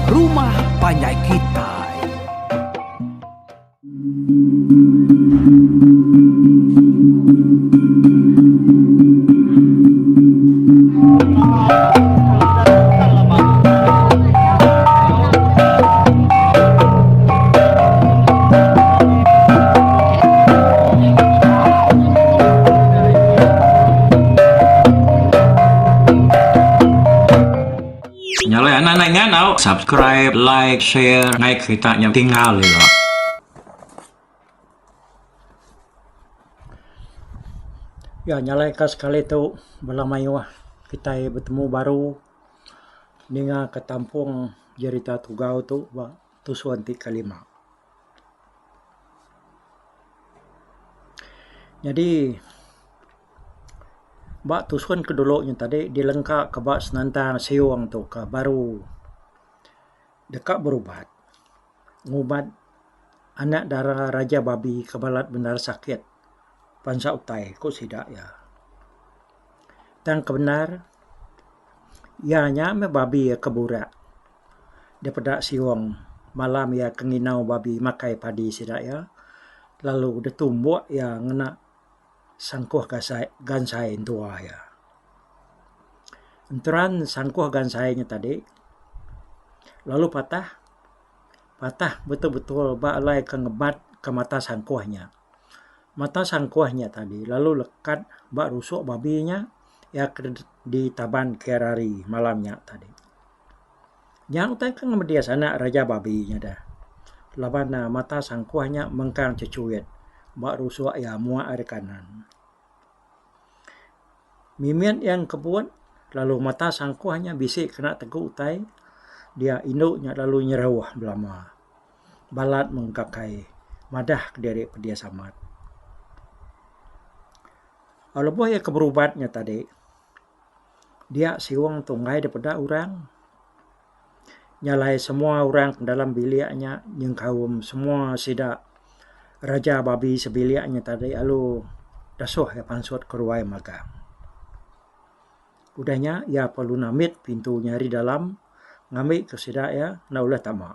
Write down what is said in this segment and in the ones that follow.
Rumah Panjai Kitai. Nya alai anak anak ingat tau subscribe, like, share ngai kerita nya tinggal ila. Ya nyalai ka sekali tu bala mayuh kitai betemu baru ninga ka tampung jerita tugau tu ba tusun ti kelima. Nyadi ba tusun ke dulu nya tadi dilengka ka ba senentang siung tu ka baru deka berubat ngubat anak dara raja babi ke balat bendar sakit bansa utai ku sida iya. Tang ke bendar iya nya meh babi ke burak. Dipeda siung malam iya ke nginau babi makai padi sida iya lalu ditumbuk iya ngena sangkuh gasai gansai entua iya. Enteran sangkuh gansai nya tadi lalu patah patah betul betul ba alai ke ngebat ke mata sangkuh nya. Mata sangkuh nya tadi lalu lekat ba rusuk babi nya iya ke ditaban ke rari malam nya tadi. Nya utai ke ngemedis anak raja babi nya deh. Laban ne mata sangkuh nya mengkang chechuit ba rusuk iya muak ari kanan. Mimit iya engkebut lalu mata sangkuh nya bisi kena tegu utai dia indu nya lalu nyerauh belama. Balat mengkakai madah kediri pedis amat. Lebuh iya ke berubat nya tadi. Dia siung tu enggai dipeda orang. Nya alai semua orang dalam bilik nya nyengkaum semua sida raja babi sebilik nya tadi lalu dasuh iya pansut ke ruai magang. Udah nya iya perlu nambit pintu nya ari dalam ngambi ke sida iya enda ulih tama.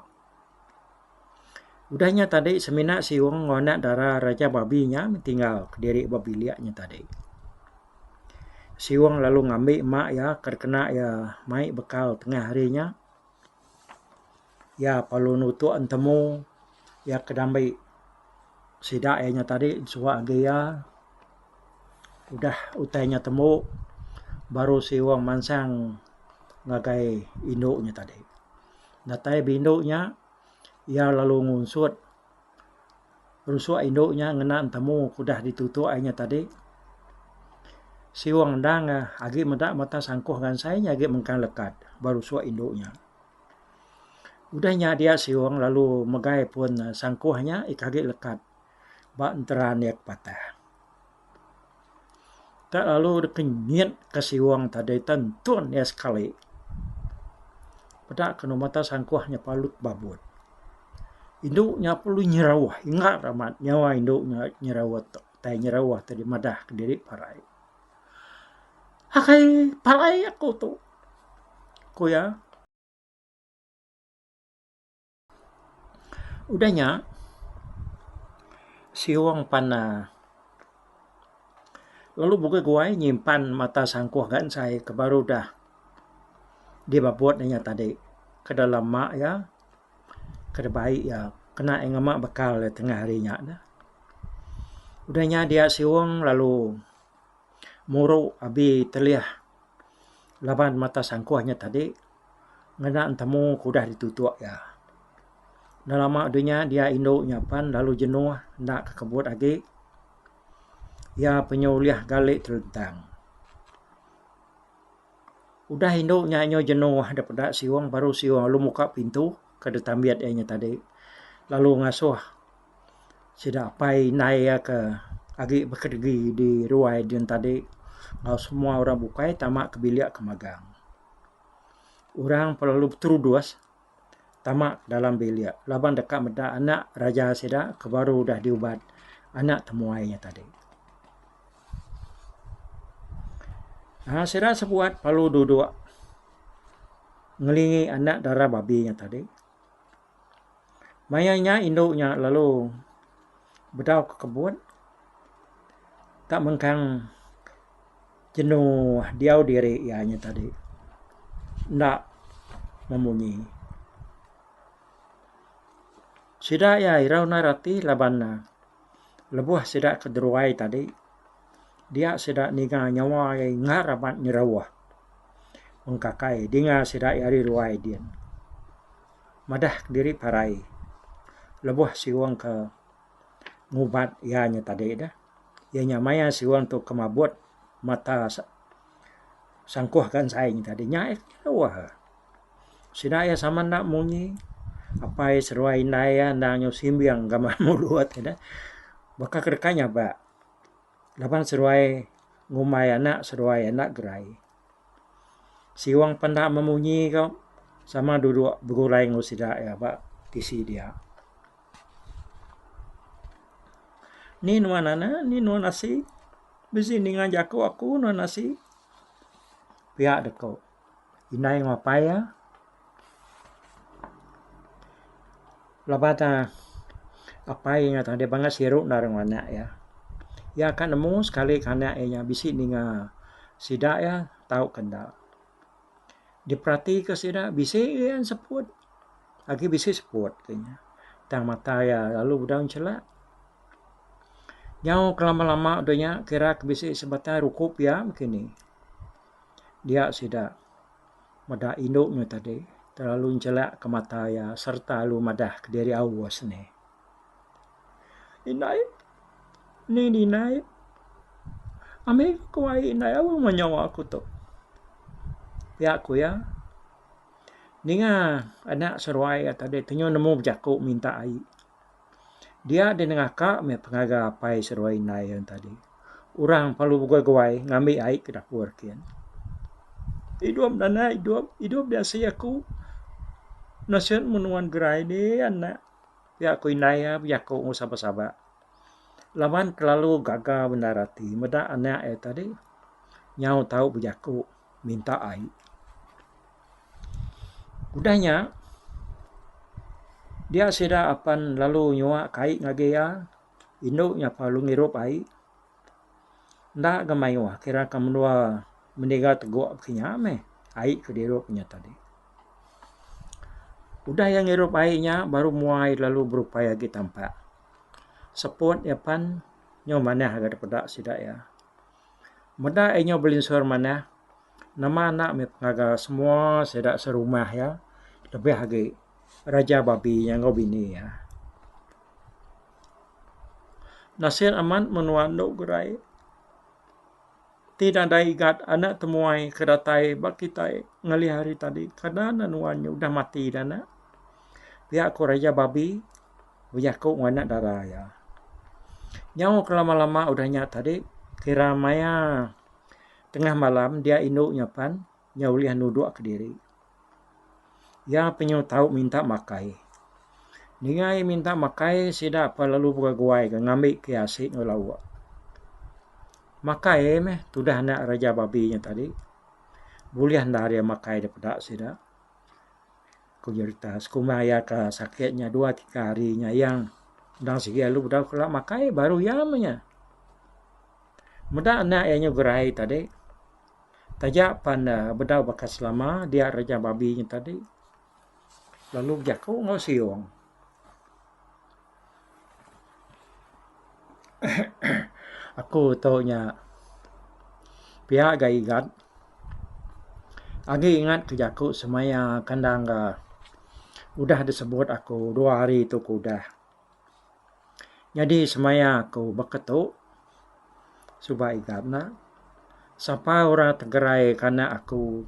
Udah nya tadi semina siung enggau anak dara raja babi nya meh tinggal kediri ba bilik nya tadi. Siung lalu ngambi ema iya ke dikena iya mai bekal tengah hari nya. Iya perlu nutuk entemu iya ke diambi sida iya nya tadi suak agi iya. Udah utai nya tembu baru siung mansang ngagai indu nya tadi. Datai bindu nya iya lalu ngunsut. Rusuk indu nya ngena entemu ke udah ditutuk ai nya tadi. Siung endang agi meda mata sangkuh gansai nya agi mengkang lekat ba rusuk indu nya. Udah nya dia siung lalu megai pun sangkuh nya ika agi lekat ba enteran iya ke patah. Tak lalu deka nyit ka siung tadi tentun iya sekali. Peda kenu mata sangkuh nya palut babut. Indu nya perlu nyerauh ingat amat nyawa indu nya nyerauh tu tai nyerauh tadi madah kediri parai. Akai parai aku tu ku iya. Udah nya, siung pan lalu bukai guai nyimpan mata sangkuh gansai ke baru udah dibabut inya tadi ke dalam ma iya ke dibai iya kena iya ngema bekal iya tengah hari nya. Udah nya dia siung lalu muru abi telih laban mata sangkuh nya tadi. Ngena entemu ke udah ditutuk iya. Enda lama udah nya dia indu nya pan lalu jenuh enda kekebut agi. Iya penyu ulih gali telentang. Udah indu nya nyu jenuh da peda siung baru siung lalu muka pintu ke ditambit iya nya tadi lalu ngasuh sida apai indai iya ke agi bekedegi di ruai din tadi enggau semua orang bukai tama ke bilik ke magang. Orang perlu beterudus tama dalam bilik laban deka meda anak raja sida ke baru udah diubat anak temuai nya tadi. Aaa sida sebuat perlu duduk. Ngelingi anak dara babi nya tadi. Maya nya indu nya lalu bedau ke kebut tak mengkang jenuh diau diri iya nya tadi enda memunyi. Sida iya irau endar ati laban ne lebuh sida ke deruai tadi dia sida ninga nyawa iya ingat amat nyerauh mengkakai dinga sida iya ari ruai din. Madah kediri parai lebuh siung ke ngubat iya nya tadi dah. Iya nya maya siung tu ke mabut mata sangkuh gansai nya tadi nya jauh. Sida iya sama enda munyi apai seduai indai iya enda nyau simbing gamal mulut ida baka ke deka nyabak laban seduai ngumbai anak seduai enda gerai. Siung pun enda memunyi ko sama duduk begulai enggau sida iya ba tisi dia. Ni nuan anak ni nuan asi bisi ninga jaku aku nuan asi pia deka. Indai enggau apai iya laban ne apai iya tadi bangat siru enda enggau anak iya. Iya ka nemu sekali ka anak iya nya bisi ninga sida iya tauka enda. Diperatika sida bisi iya seput agi bisi seput ke nya tang mata iya lalu bedau enchelak. Nyau ke lama lama udah nya kira ke bisi sebatang ruku pia meh kini. Dia sida meda indu nya tadi terlalu enchelak ke mata iya sereta lalu madah kediri aus nih. Indai ni indai ami ku ai indai au meh nyawa aku tu. Pia ku iya ninga anak seruai iya tadi tenyu nemu bejaku minta ai. Dia deh nengaka meh pengaga apai seduai indai iya tadi. Orang perlu beguai-guai ngambi ai ke dapur kin. Idup nana idup, idup diasi aku. Nasit meh nuan gerai deh anak. Pia ku indai iya bejaku enggau saba-saba. Laban kelalu gaga bendar ati meda anak iya tadi nyau tau bejaku minta ai. Udah nya, dia sida apan lalu nyua ka ai ngagai iya, indu nya pa lalu ngirup ai. Enda ga mayuh kira ka menua meniga teguk ke nya meh ai ke dirup nya tadi. Udah iya ngirup ai nya baru muai lalu berupai agi tampak. Seput iya pan nyau manah ga dipeda sida iya. Meda iya nyau belinsur manah. Nama enda mih pengaga semua sida serumah iya lebih agi raja babi nya enggau bini iya. Nasir amat menua endo gerai ti nadai igat anak temuai ke datai ba kitai ngalih hari tadi kada ne nuan nya udah mati dah ne. Pia ku raja babi bejaku enggau anak dara iya. Nyau ke lama lama udah nya tadi kira maya. Tengah malam dia indu nya pan nya ulih nuduk kediri. Iya penyu tau minta makai. Ninga iya minta makai sida pa lalu beguai ga ngambi ke asi enggau lauk. Makai meh tudah anak raja babi nya tadi. Bulih endar iya makai da peda sida. Ku nyerita sekumbang iya ka sakit nya dua tiga hari nya iya endang sigi lalu bedau kala makai baru iya meh nya. Meda anak iya nyau gerai tadi taja pan ne bedau baka selama dia raja babi nya tadi lalu bejaku enggau siung. Aku tu nya pia ga igat agi ingat ke jaku semaya kandang ga udah disebut aku dua hari tu ke udah. Nyadi semaya aku baka tu suba igat ne sapa orang tegerai ke anak aku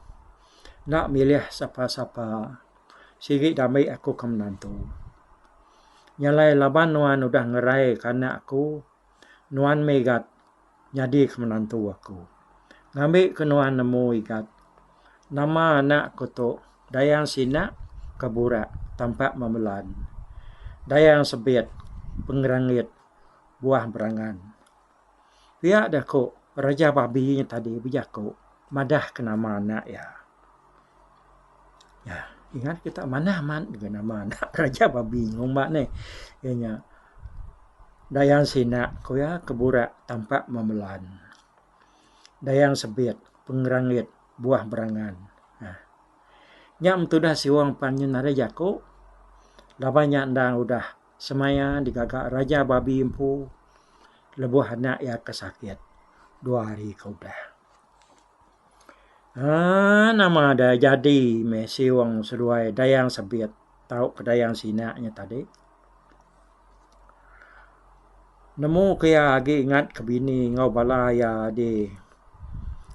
enda milih sapa-sapa. Sigi diambi aku ke menantu. Nya alai laban nuan udah ngerai ke anak aku, nuan meh igat nyadi ke menantu aku. Ngambi ke nuan nemu igat nama anak ku tu Dayang Sinak ke burak tampak memelan. Dayang Sebit pengerangit buah berangan. Pia deh ku Raja Babi nya tadi bejaku madah ke nama anak iya. Ya, ingat kita manah amat ga nama anak raja babi ngumba neh. Iya nya Dayang Sinak ku iya ke burak tampak memelan. Dayang Sebit pengerangit buah berangan. Ha. Nya mentudah siung pan nyen nadai jaku laban nya endang udah semaya digaga raja babi empu lebuh anak iya ke sakit dua hari ke udah. Aaa nama da jadi meh siung seduai Dayang Sebit tauka Dayang Sinak nya tadi. Nemu ke iya agi ingat ke bini enggau bala iya di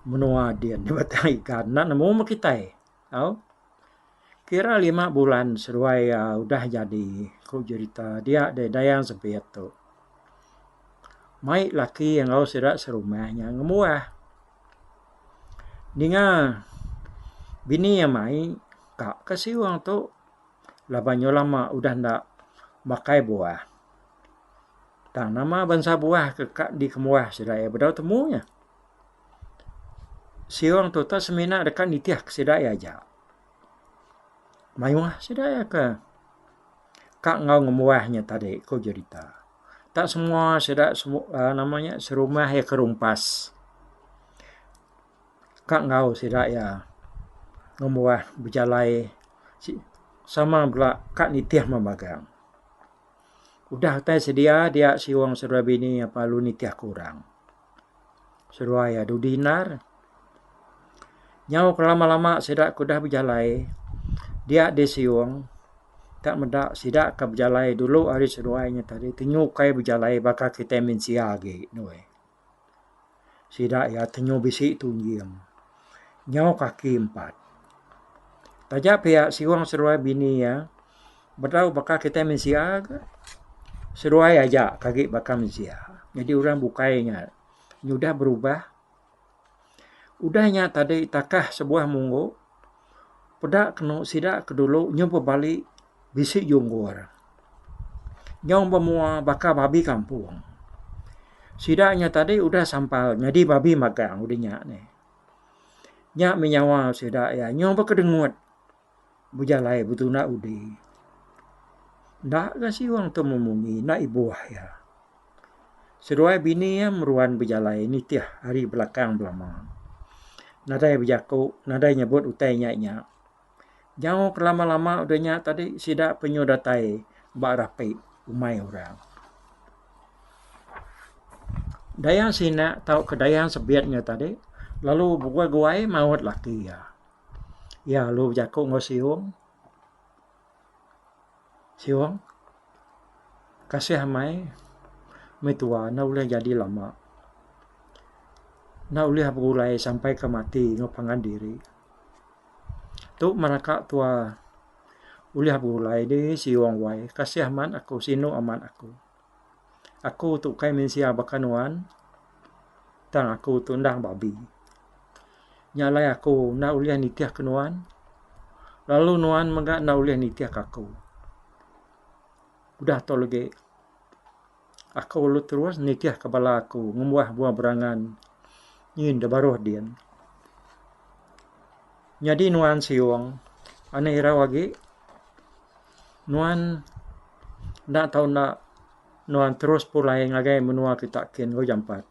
menua din di Batang Igan enda nemu meh kitai tau. Kira lima bulan seduai iya udah jadi ku jerita dia deh Dayang Sebit tu. Mai laki enggau sida serumah nya ngembuah. Ninga bini iya mai ka ke siung tu laban nyau lama udah enda makai buah. Tang nama bansa buah ke ka dikembuah sida iya bedau temu nya. Siung tu tak semina deka nitih ke sida iya aja. Mayuh sida iya ke ka enggau ngembuah nya tadi ku jerita. Tak semua sida uhh nama nya serumah iya ke rumpas ka enggau sida iya ngembuah bejalai sama bela ka nitih memagang. Udah utai sedia dia siung seduai bini iya lalu nitih ke orang. Seduai iya dudi endar. Nyau ke lama-lama sida ke udah bejalai dia di siung tak meda sida ke bejalai dulu ari seduai nya tadi tenyu kai bejalai baka kitai mensia agi nuh. Sida iya tenyu bisi tunjing nyau kaki empat. Taja pia siung seduai bini iya bedau baka kitai mensia ga seduai aja ke agi baka mensia. Nyadi orang bukai nya nyudah berubah. Udah nya tadi takah sebuah munggu peda kenu sida ke dulu nyau bebali bisi junggur. Nyau bemua baka babi kampung. Sida nya tadi udah sampal nyadi babi magang udah nya neh. Nya mih nyawa sida iya nyau bekedengut bejalai betunda udi. Enda ga siung tu memunyi enda ibuh iya. Seduai bini iya meruan bejalai nitih ari belakang belama. Nadai bejaku, nadai nyebut utai nya nya. Nyau ke lama-lama udah nya tadi sida penyu datai ba rapi umai orang. Dayang Sinak tauka Dayang Sebit nya tadi lalu beguai-guai maut laki iya. Iya lalu bejaku enggau siung. Siong, Kasih amai meh tua enda ulih jadi lama. Enda ulih begulai sampai ke mati enggau pangan diri. Tu meraka tua ulih begulai dih siong wai. Kasih amat aku sinu amat aku. Aku tu ukai mensia baka nuan tang aku tu endang babi. Nya alai aku enda ulih nitih ke nuan lalu nuan mega enda ulih nitih ke aku. Udah tu legi aku lalu terus nitih ke bala aku ngembuah buah berangan nyin da baruh din. Nyadi nuan siung anih irau agi nuan enda tau enda nuan terus pulai ngagai menua kita kin enggau jampat.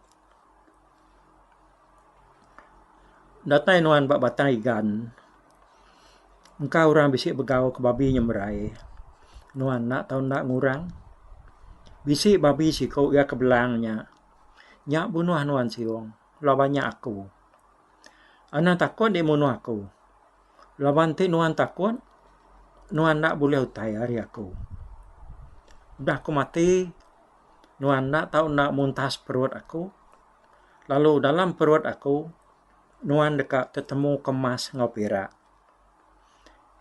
Datai nuan ba Batang Igan engka orang bisi begau ke babi nyemerai nuan enda tau enda ngurang. Bisi babi siku iya ke belang nya, nya bunuh nuan siung laban nya aku. Anang takut dik munuh aku. Laban ti nuan takut, nuan enda bulih utai ari aku. Udah aku mati, nuan enda tau enda muntas perut aku. Lalu dalam perut aku, nuan deka tetemu ke emas enggau pirak.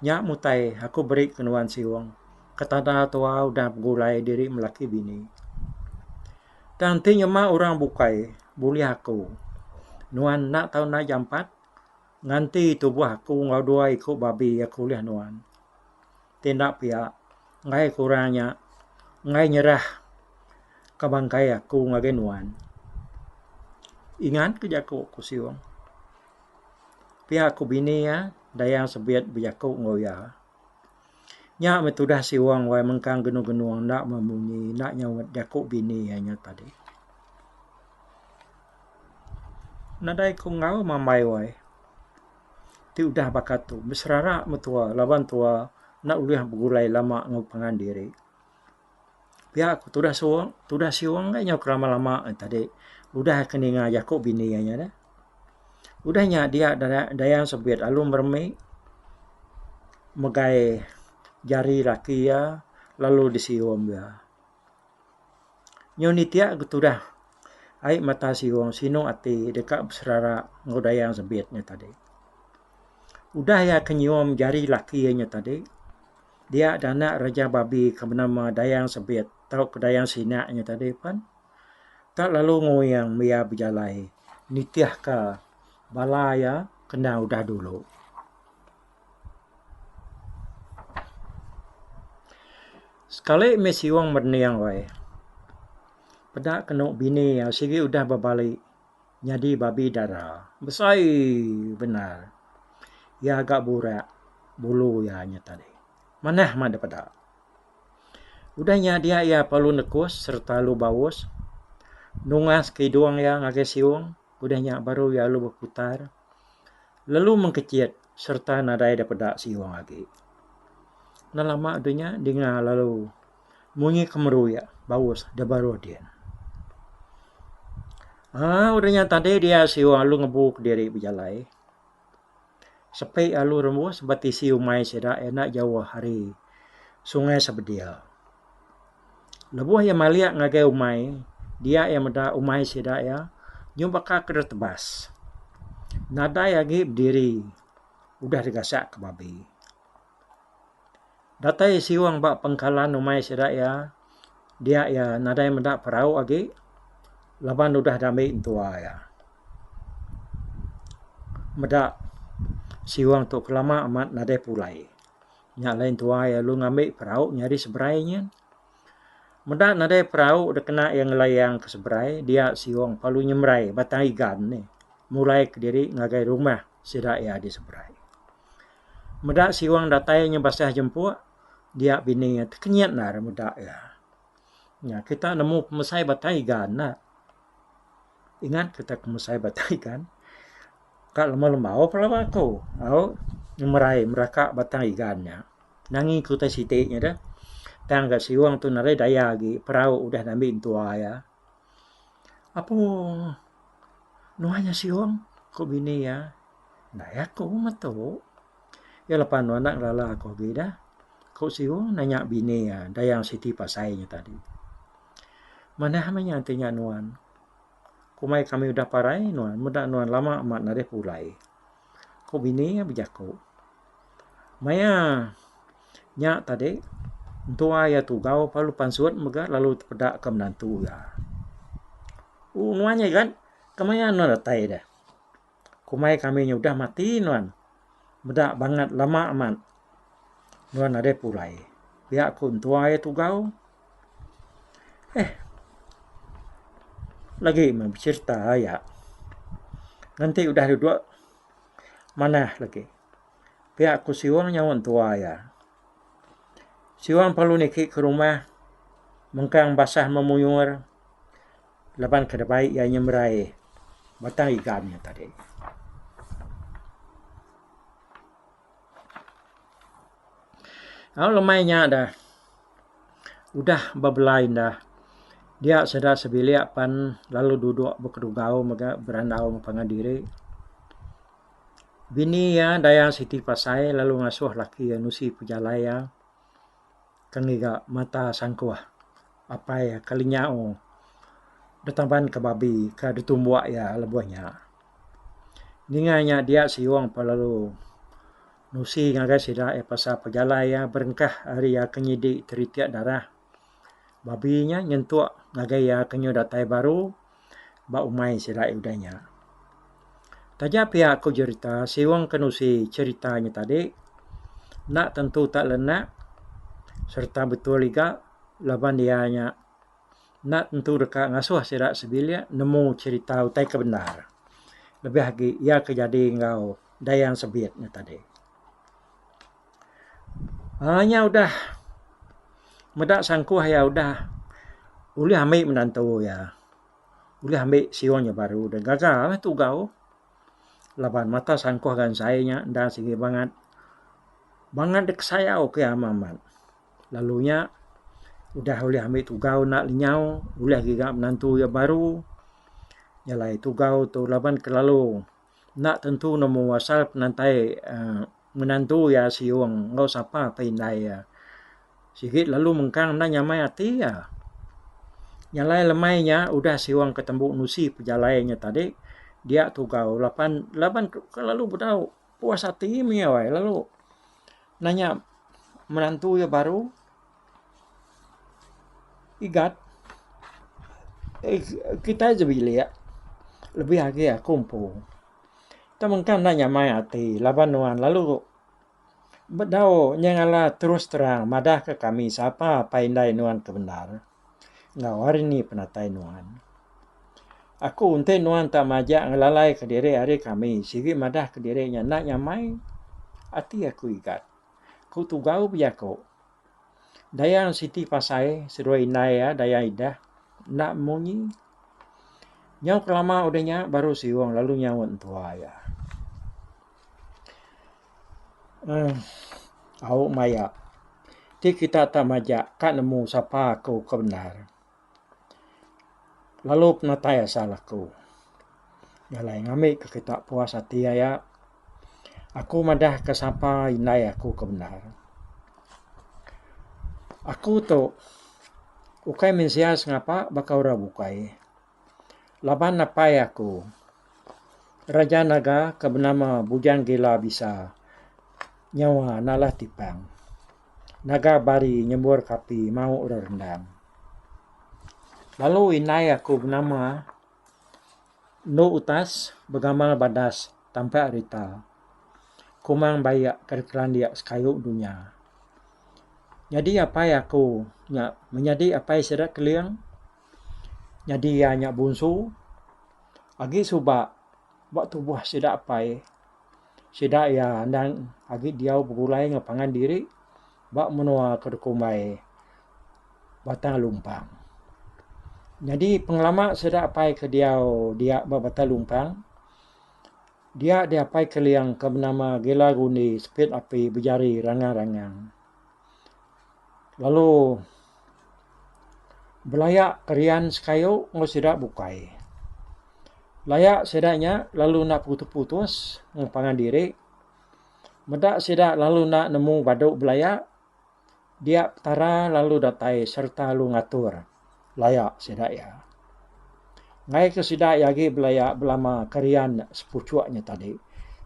Nya mutai aku beri ke nuan siung ke tanda tua udah begulai diri melaki bini. Tang enti nyema orang bukai bulih aku, nuan enda tau enda jampat nganti tubuh aku enggau dua iku babi aku ulih nuan. Ti enda pia, enggai ke orang nya enggai nyerah ka bangkai aku ngagai nuan. Ingat ke jaku ku siung. Pia ku bini iya. Dayang Sebit bejaku enggau iya. Nya meh tudah Siwang wai mengkang genung-genung enda memunyi enda nyaut jaku bini iya nya tadi. Nadai ku enggau mambai wai. Ti udah baka tu beserara meh tua laban tua enda ulih begulai lama enggau pangan diri. Pia ku tudah suong, tudah siong ga nyau kelama lama tadi udah ke ninga jaku bini iya nya deh. Udah nya dia Dayang Sebit lalu meremi megai jari laki iya lalu disium iya. Nyau nitik ke tudah ai mata siong sinu ati deka beserara enggau Dayang Sebit nya tadi. Udah iya ke nyium jari laki iya nya tadi. Dia da anak Raja Babi ke benama Dayang Sebit tauka Dayang Sinak nya tadi pen tak lalu nguyang iya bejalai nitihka bala iya kena udah dulu. Sekali mih Siong merening weh peda kenu bini iya sigi udah bebali nyadi babi dara besai bendar. Iya ga burak bulu iya nya tadi. Manah mah dep peda. Udah nya dia iya perlu nekus sereta lalu baus nungas ke idung iya ngagai siung udah nya baru iya lalu beputar lalu mengkechit sereta nadai dep peda siung agi. Enda lama udah nya dinga lalu Munyi ke meruik baus da baruh din. Aaa udah nya tadi dia siwa lalu ngebu kediri bejalai. Sepi lalu rembus ba tisi umai sida enda jauh ari Sungai Sebedia. Lebuh iya malik ngagai umai dia iya meda umai sida iya nyau baka ke ditebas. Nadai agi bediri udah digasak ke babi. Datai siung ba pengkalan umai sida iya, dia iya nadai meda perau agi laban udah diambi entua iya. Meda siung tu kelama amat nadai pulai. Nya alai entua iya lalu ngambi perau nyadi seberai nyin. Meda nadai perau dikena iya ngelayang ke seberai dia siung perlu nyemerai Batang Igan nih mulai kediri ngagai rumah sida iya di seberai. Meda siwang datai nya basah jempuk dia bini iya tekenyit endar meda iya. Nya kita nemu pemesai batang igan ne. Ingat kita pemesai batang igan ka lembau lembau pelaba aku au nyemerai meraka batang igan nya. Nangi ku utai siti nya deh. Tang ga siwang tu nadai daya agi perau udah diambi entua iya. Apu nuan nya siwang ku bini iya. Ndai aku metu. Iya lepa nuan enda ngelala aku agi dah. Ku Siung nanya bini iya Dayang Siti Pasai nya tadi. Manah meh nya enti nya nuan. Kumbai kami udah parai nuan meda nuan lama amat nadai pulai. Ku bini iya bejaku. Maya nya tadi entua iya tugau lalu pansut mega lalu tepeda ke menantu iya. Ooh nuan nya igat kemaya nuan datai deh. Kumbai kami nya udah mati nuan. Meda bangat lama amat nuan nadai pulai. Pia ku entua iya tugau. Eh lagi meh becerita aya. Nganti udah duduk manah lagi. Pia ku siung nyaut entua iya. Siung perlu niki ke rumah mengkang basah memuyur. Laban ke dibai iya nyemerai batang igan nya tadi. Au lemai nya dah udah bebelai indah dia sida sebilik pan lalu duduk bekedugau mega berandau ngan pangan diri. Bini iya Dayang Siti Pasai lalu ngasuh laki iya nusi pejalai iya. Ke ngiga mata sangkuh apai ke lenyau ditaban ke babi ke ditumbuk iya lebuh nya. Ninga nya dia siung pa lalu nusi ngagai sida iya pasal pejalai iya berengkah ari iya ke nyidi teritik darah babi nya nyentuk ngagai iya ke nyau datai baru ba umai sida iya udah nya. Taja pia ku jerita siung ke nusi cherita nya tadi enda tentu tak lenak sereta betul iga laban iya nya enda tentu deka ngasuh sida sebilik nemu cherita utai ke bendar lebih agi iya ke jadi enggau Dayang Sebit nya tadi. Aaa nya udah meda sangkuh iya udah ulih ambi menantu iya. Ulih ambi siung iya baru deh gaga meh tugau laban mata sangkuh gansai nya enda sigi bangat bangat dek sayau ke iya amat amat. Lalu nya udah ulih ambi tugau enda lenyau ulih giga menantu iya baru nya alai tugau tu laban kelalu enda tentu nemu asal penantai uhh menantu iya siung enggau sapa apai indai iya. Sigi lalu mengkang enda nyamai ati iya. Nya alai lemai nya udah siung ke tembu nusi pejalai nya tadi dia tugau lapan laban kelalu bedau puas ati mih iya weh lalu nanya menantu iya baru igat kitai sebilik lebih agi aku empu tang mengkang enda nyamai ati laban nuan lalu bedau nyengala terus terang madah ka kami sapa apai indai nuan ke bendar enggau hari ni penatai nuan. Aku enti nuan tak majak ngelalai ka diri ari kami sigi madah ka diri nya enda nyamai ati aku igat. Ku Tugau bejaku. Dayang siti pasai seduai indai iya Dayang Idah enda munyi. Nyau kelama udah nya baru siung lalu nyaut entua iya. Uhh au maya ti kita tak majak ka nemu sapa aku ke bendar. Lalu penatai asal aku. Jalai ngambi ke kita puas ati aya aku madah ke sapa indai aku ke bendar. Aku tu ukai mensia sengapa baka orang bukai laban apai aku Raja Naga ke benama Bujang Gila Bisa nyawa nalah tipang. Naga bari nyembur ke api mau orang rendam. Lalu indai aku benama Endu Utas begamal badas tampak rita. Kumang baik ke dikelandik sekayu dunya. Nyadi apai aku nya menyadi apai sida Keling nyadi iya nya bunsu agi suba ba tubuh sida apai sida iya endang agi diau begulai enggau pangan diri ba menua ke dikumbai Batang Lumpang. Nyadi pengelama sida apai ke diau dia ba Batang Lumpang dia deh apai Keling ke benama Gila Gundi Sepit Api Bejari Rangang-rangang lalu belaya kerian sekayu enggau sida bukai. Laya sida nya lalu enda putus-putus enggau pangan diri. Meda sida lalu enda nemu badu belaya dia Petara lalu datai sereta lalu ngatur laya sida iya. Ngaika ke sida iya agi belaya belama kerian sepuchuk nya tadi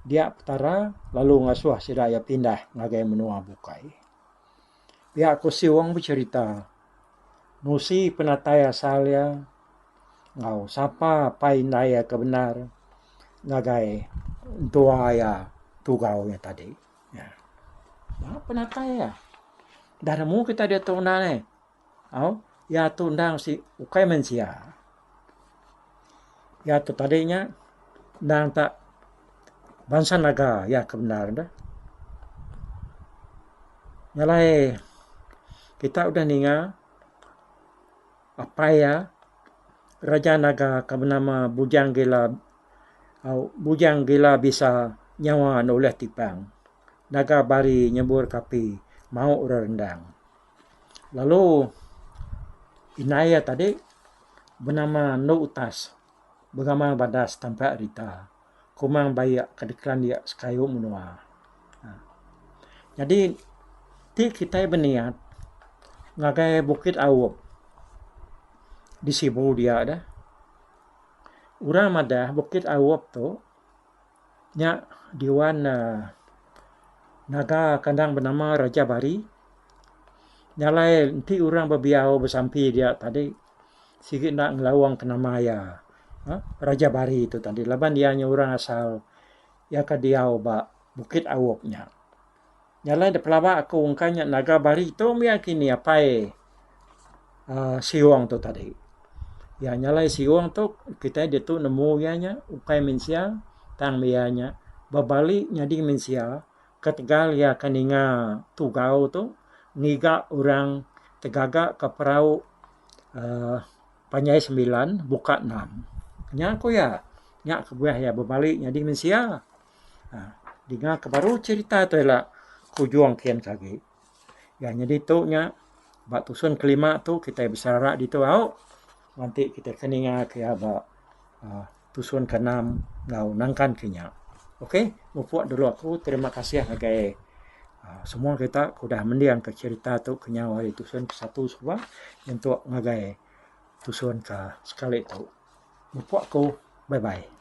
dia Petara lalu ngasuh sida iya pindah ngagai menua bukai. Pia ku Siong becherita nusi penatai asal iya enggau sapa apai indai iya ke bendar ngagai entua iya tugau nya tadi. Ba penatai iya. Dah nemu kita diatu enda neh. Au iya tu endang si ukai mensia. Iya tu tadi nya endang tak bansa naga iya ke bendar deh. Nya alai kita udah ninga apai iya Raja Naga ke benama Bujang Gila au Bujang Gila Bisa nyawa enda ulih tipang. Naga bari nyebur ke api mau orang rendang. Lalu indai iya tadi benama Endu Utas begamal badas tampak rita kumang baik ke dikelandik sekayu menua. Nyadi ti kitai beniat ngagai Bukit Aup di Sibu dia deh orang madah Bukit Aup tu Nya diwan ne naga kandang benama Raja Bari. Nya alai enti orang bebiau besampi dia tadi sigi enda ngelaung ke nama iya uhh Raja Bari tu tadi laban iya nya orang asal iya ke diau ba Bukit Aup nya. Nya alai da pelaba aku engka nya naga bari tu mih kini apai uhh siong tu tadi. Iya nya alai siong tu kitai ditu nemu iya nya ukai mensia tang iya nya bebali nyadi mensia. Ketegal iya ke ninga tugau tu ngiga orang tegaga ke perau uhh panjai sembilan buka enam. Nya ku iya. Nya kebuah iya bebali nyadi mensia. uhh Dinga ke baru cherita tu ila kujung kian ke agi. Iya nyadi tu nya ba tusun kelima tu kitai besara ditu au nganti kitai ke ninga ke iya ba uhh tusun ke enam enggau nangkan ke nya. Ok mupuk dulu aku terima kasih ngagai uhh semua kita ke udah mending ke cherita tu kenyau ari tusun ke satu suba nyentuk ngagai tusun ke sekali tu. Mupuk aku bye bye.